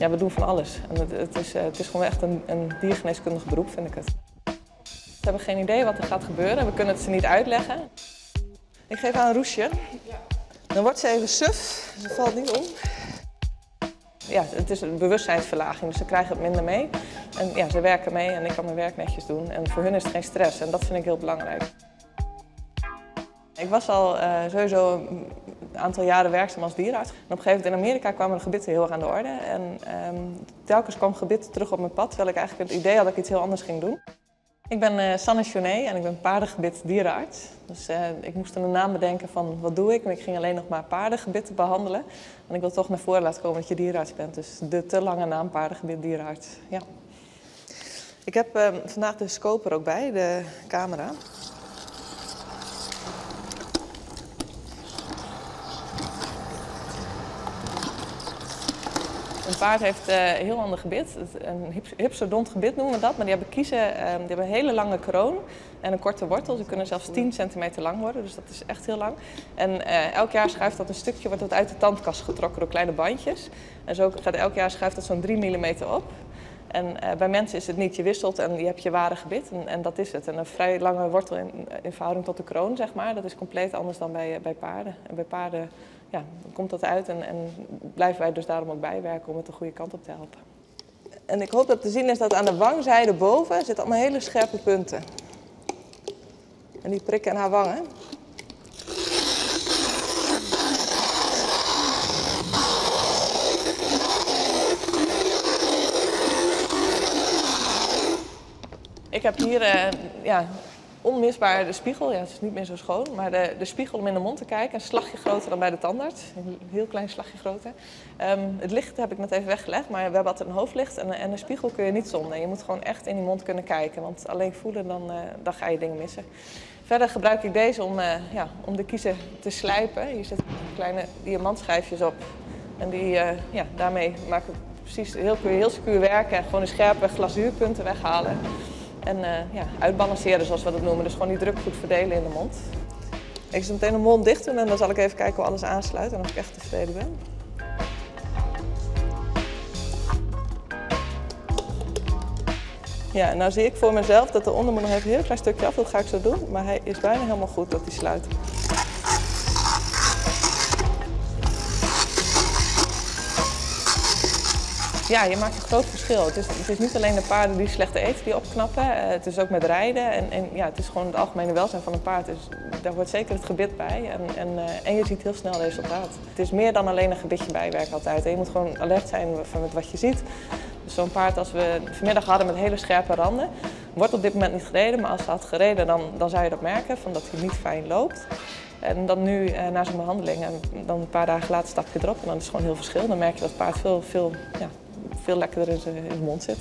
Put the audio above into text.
Ja, we doen van alles. En het is gewoon echt een diergeneeskundig beroep, vind ik het. Ze hebben geen idee wat er gaat gebeuren. We kunnen het ze niet uitleggen. Ik geef haar een roesje. Dan wordt ze even suf. Ze valt niet om. Ja, het is een bewustzijnsverlaging, dus ze krijgen het minder mee. En ja, ze werken mee en ik kan mijn werk netjes doen. En voor hun is het geen stress en dat vind ik heel belangrijk. Ik was al sowieso een aantal jaren werkzaam als dierenarts. En op een gegeven moment in Amerika kwamen de gebitten heel erg aan de orde. En telkens kwam gebit terug op mijn pad, terwijl ik eigenlijk het idee had dat ik iets heel anders ging doen. Ik ben Sanne Choné en ik ben paardengebit dierenarts. Dus ik moest een naam bedenken van wat doe ik. En ik ging alleen nog maar paardengebitten behandelen. En ik wil toch naar voren laten komen dat je dierenarts bent. Dus de te lange naam paardengebit dierenarts. Ja. Ik heb vandaag de scope er ook bij, de camera. Een paard heeft een heel ander gebit, een hypsodont gebit noemen we dat, maar die hebben kiezen, die hebben een hele lange kroon en een korte wortel. Ze kunnen zelfs 10 centimeter lang worden, dus dat is echt heel lang. En elk jaar schuift dat een stukje, wordt dat uit de tandkas getrokken door kleine bandjes. En zo gaat elk jaar schuift dat zo'n 3 millimeter op. En bij mensen is het niet, je wisselt en je hebt je ware gebit en dat is het. En een vrij lange wortel in verhouding tot de kroon, zeg maar, dat is compleet anders dan bij paarden. En bij paarden, ja, komt dat uit en blijven wij dus daarom ook bijwerken om het de goede kant op te helpen. En ik hoop dat te zien is dat aan de wangzijde boven zitten allemaal hele scherpe punten. En die prikken aan haar wangen. Ik heb hier ja, onmisbaar de spiegel. Ja, het is niet meer zo schoon, maar de spiegel om in de mond te kijken. Een slagje groter dan bij de tandarts. Een heel klein slagje groter. Het licht heb ik net even weggelegd, maar we hebben altijd een hoofdlicht en een spiegel kun je niet zonder. Je moet gewoon echt in die mond kunnen kijken, want alleen voelen, dan ga je dingen missen. Verder gebruik ik deze ja, om de kiezen te slijpen. Hier zitten kleine diamantschijfjes op. En ja, daarmee maak ik precies heel, kun je heel secuur werken. Gewoon de scherpe glazuurpunten weghalen. En ja, uitbalanceren zoals we dat noemen. Dus gewoon die druk goed verdelen in de mond. Ik zal meteen de mond dicht doen en dan zal ik even kijken hoe alles aansluit en of ik echt tevreden ben. Ja, nou zie ik voor mezelf dat de onder moet nog even een heel klein stukje af. Dat ga ik zo doen, maar hij is bijna helemaal goed dat hij sluit. Ja, je maakt een groot verschil. Het is niet alleen de paarden die slecht eten die opknappen. Het is ook met rijden. En ja, het is gewoon het algemene welzijn van een paard. Dus daar hoort zeker het gebit bij. En je ziet heel snel resultaat. Het is meer dan alleen een gebitje bijwerken altijd. En je moet gewoon alert zijn van met wat je ziet. Dus zo'n paard als we vanmiddag hadden met hele scherpe randen, wordt op dit moment niet gereden. Maar als ze had gereden, dan zou je dat merken, van dat hij niet fijn loopt. En dan nu na zo'n behandeling en dan een paar dagen later stap je erop en dan is het gewoon heel verschil. Dan merk je dat het paard veel, veel, ja, veel lekkerder in zijn mond zit.